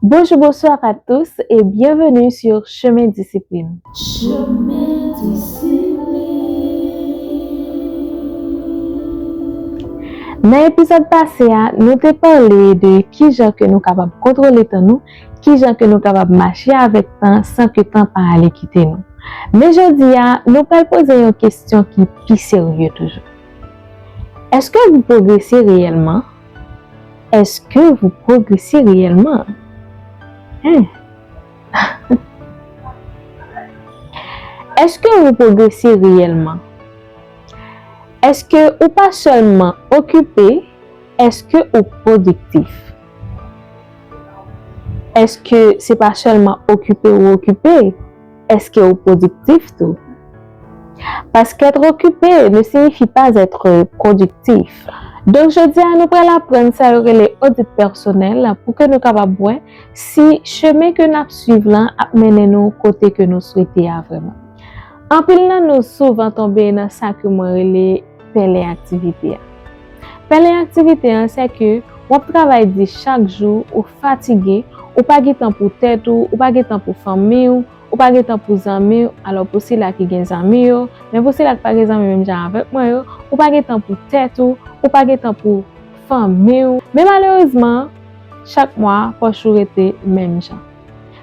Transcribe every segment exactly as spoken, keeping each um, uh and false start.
Bonjour, bonsoir à tous et bienvenue sur Chemin Discipline. Nan epizòd pase a, nou te pale de kijan ke nou kapab kontwole tan nou, kijan ke nou kapab mache avèk tan san ke tan pa ale kite nou. Men jodi a, nou pral poze yon kesyon ki pi serye toujou. Èske w pwogrese reyèlman? Est-ce que vous progressez réellement? Hein? Est-ce que vous progressez réellement? Èske ou pa sèlman okipe, èske ou pwodiktif? Èske se pa sèlman okipe ou okipe? Èske ou pwodiktif tou? Parce qu'être occupé ne signifie pas être productif. Donk, jodi a, nou pral aprann sa yo rele odit pèsonèl pou ke nou kapab wè si chemen ke n ap swiv lan ap mennen nou kote ke nou swete a vrèman. Anpil nan nou souvan tonbe nan sa ke mwen rele pèlen aktivite a. Pèlen aktivite an, se ke w ap travay di chak jou, ou fatige, ou pa gen tan pou tèt ou, ou pa gen tan pou fanmi w, ou pa gen tan pou zanmi w. Alò, pou sila ki gen zanmi yo, men pou sila ki pa gen zanmi menm jan avèk mwen yo, ou pa gen tan pou tèt ou, ou pa gen tan pou fanmi w. Men malerezman, chak mwa, pòch ou rete menm jan.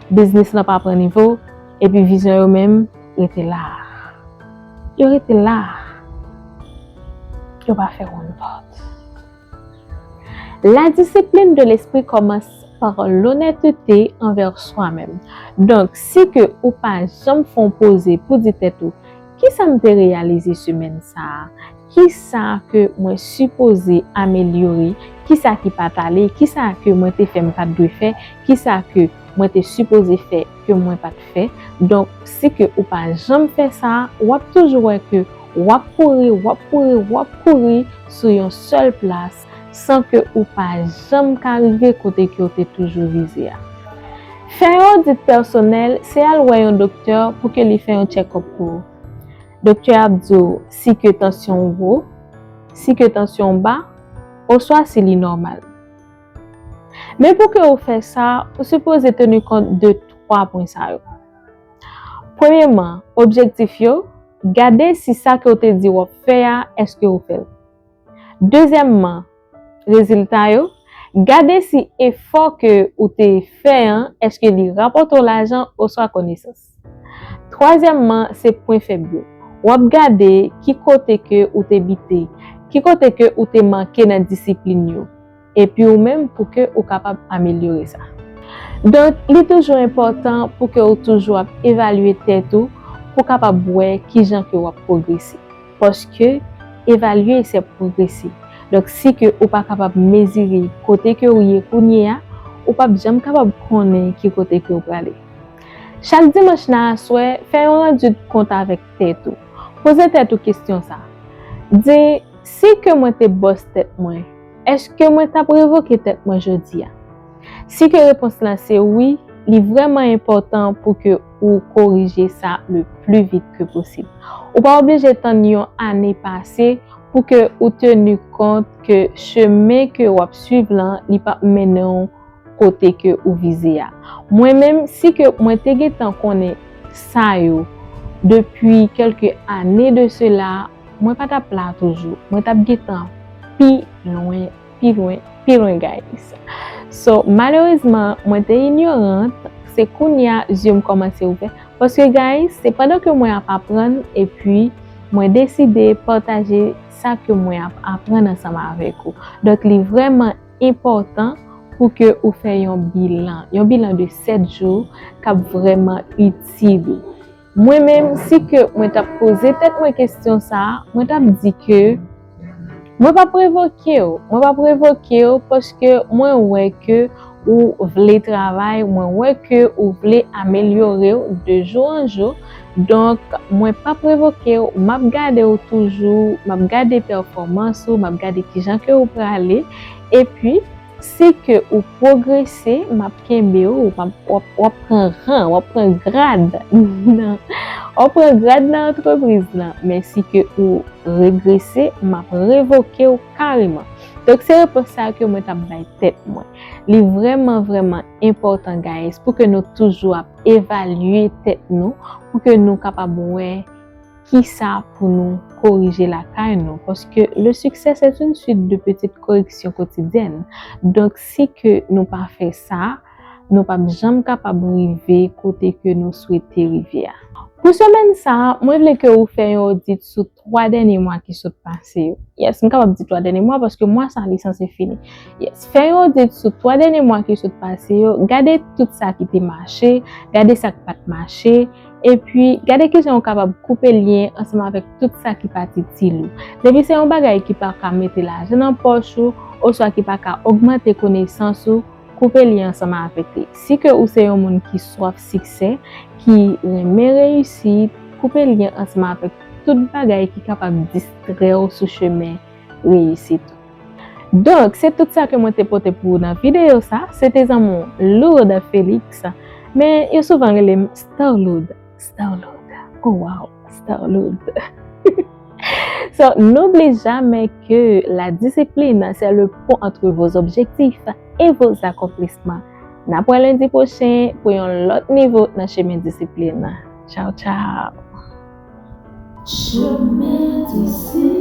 Biznis lan pa pran nivo, epi vizyon yo menm rete la. Yo rete la. Yo pa fè wonn pòt. La discipline de l'esprit commence par l'honnêteté envers soi-même. Donk, si ke ou pa janm fè yon poze pou di tèt ou, kisa m te reyalize semèn sa a? Kisa ke mwen sipoze amelyore? Kisa ki pa t ale? Kisa ke mwen te fè m pa t dwe fè? Kisa ke mwen te sipoze fè ke mwen pa t fè? Donk, si ke ou pa janm fè sa, w ap toujou wè ke w ap kouri, w ap kouri, w ap kouri sou yon sèl plas, san ke ou pa janm ka rive kote ke w te toujou vize a. Fè yon odit pèsonèl, se al wè yon doktè pou ke li fè yon tchèkòp pou ou. Doktè a ap di w si ke tansyon w wo, si ke tansyon w ba, oswa si li nòmal. Men pou ke w fè sa, ou sipoze teni kont de twa pwen sa yo. Premyèman, objektif yo, gade si sa ke w te di w ap fè a, èske w fè l. Dezyèmman, rezilta yo, gade si efò ke ou te fè an, èske li rapòte w lajan oswa konesans. Twazyèmman, se pwen fèb yo. W ap gade ki kote ke ou te bite, ki kote ke ou te manke nan disiplin yo. Epi ou menm pou ke ou kapab amelyore sa. Donk, li toujou enpòtan pou ke ou toujou ap evalye tèt ou, pou kapab wè kijan ke w ap pwogrese. Paske, evalye, se pwogrese. Donk, si ke ou pa kapab mezire kote ke ou ye kounye a, ou p ap janm kapab konnen ki kote ke ou prale. Chak dimanch nan aswè, fè yon randi kont avèk tèt ou. Poze tèt ou kesyon sa. Di, si ke mwen te bòs tèt mwen, èske mwen t ap revoke tèt mwen jodi a? Si ke repons lan se wi, li vrèman enpòtan pou ke ou korije sa le pli vit ke posib. Ou pa oblije tann yon ane pase pou ke ou teni kont ke chemen ke w ap swiv lan, li p ap mennen w kote ke ou vize a. Mwen menm, si ke mwen te gentan konnen sa yo depi kèlke ane de sela, mwen pa t ap la toujou. Mwen t ap gentan pi lwen, pi lwen, pi lwen, guys. So, malerezman, mwen te inyorant, se kounye a zye m kòmanse ouvè. Paske, guys, se pandan ke mwen ap aprann, epi mwen deside pataje sa ke mwen ap aprann ansanm avèk ou. Donk, li vrèman enpòtan pou ke ou fè yon bilan, yon bilan de sèt jou k ap vrèman itil ou. Mwen menm, si ke mwen t ap poze tèt mwen kesyon sa a, mwen t ap di ke mwen p ap revoke w, mwen p ap revoke w paske mwen wè ke ou vle travay, mwen wè ke ou vle amelyore w de jou an jou. Donk, mwen p ap revoke w, m ap gade w toujou, m ap gade pèfòmans ou, m ap gade kijan ke ou prale. Epi, si ke ou pwogrese, m ap kenbe w, w ap, w ap, w ap pran ran, w ap pran grad nan, w ap pran grad nan antrepriz lan. Men si ke ou regrese, m ap revoke w kareman. Donk, se repons sa yo ke mwen t ap bay tèt mwen. Li vrèman, vrèman enpòtan, guys, pou ke nou toujou ap evalye tèt nou, pou ke nou kapab wè kisa pou nou korije lakay nou. Paske le succès, c'est une suite de petites corrections quotidiennes. Donk, si ke nou pa fè sa, nou p ap janm kapab rive kote ke nou swete rive a. Pou semèn sa a, mwen vle ke ou fè yon odit sou twa dènye mwa ki sot pase yo. Yes, m kapab di twa dènye mwa paske mwa sa a li sanse fini. Yes, fè yon odit sou twa dènye mwa ki sot pase yo, gade tout sa ki te mache, gade sa k pa t mache, epi gade kijan ou kapab koupe lyen ansanm avèk tout sa ki pa t itil ou. Depi se yon bagay ki pa ka mete lajan nan pòch ou, oswa ki pa ka ogmante konesans ou, koupe lyen ansanm avèk li. Si ke ou se yon moun ki swaf siksè, ki renmen reyisit, koupe lyen ansanm avèk tout bagay ki kapab distrè w sou chemen reyisit ou. Donk, se tout sa ke mwen te pote pou ou nan videyo sa. Se te zanmi w Lourdes Félix, men yo souvan rele m Starloud. Starloud. Oh wow, Starloud. So, n'oublie jamais que la discipline, c'est le pont entre vos objectifs et vos accomplissements. N ap wè lendi pwochen pou yon lòt nivo nan chemen disiplin nan. Tchaw, tchaw. Chemen disiplin.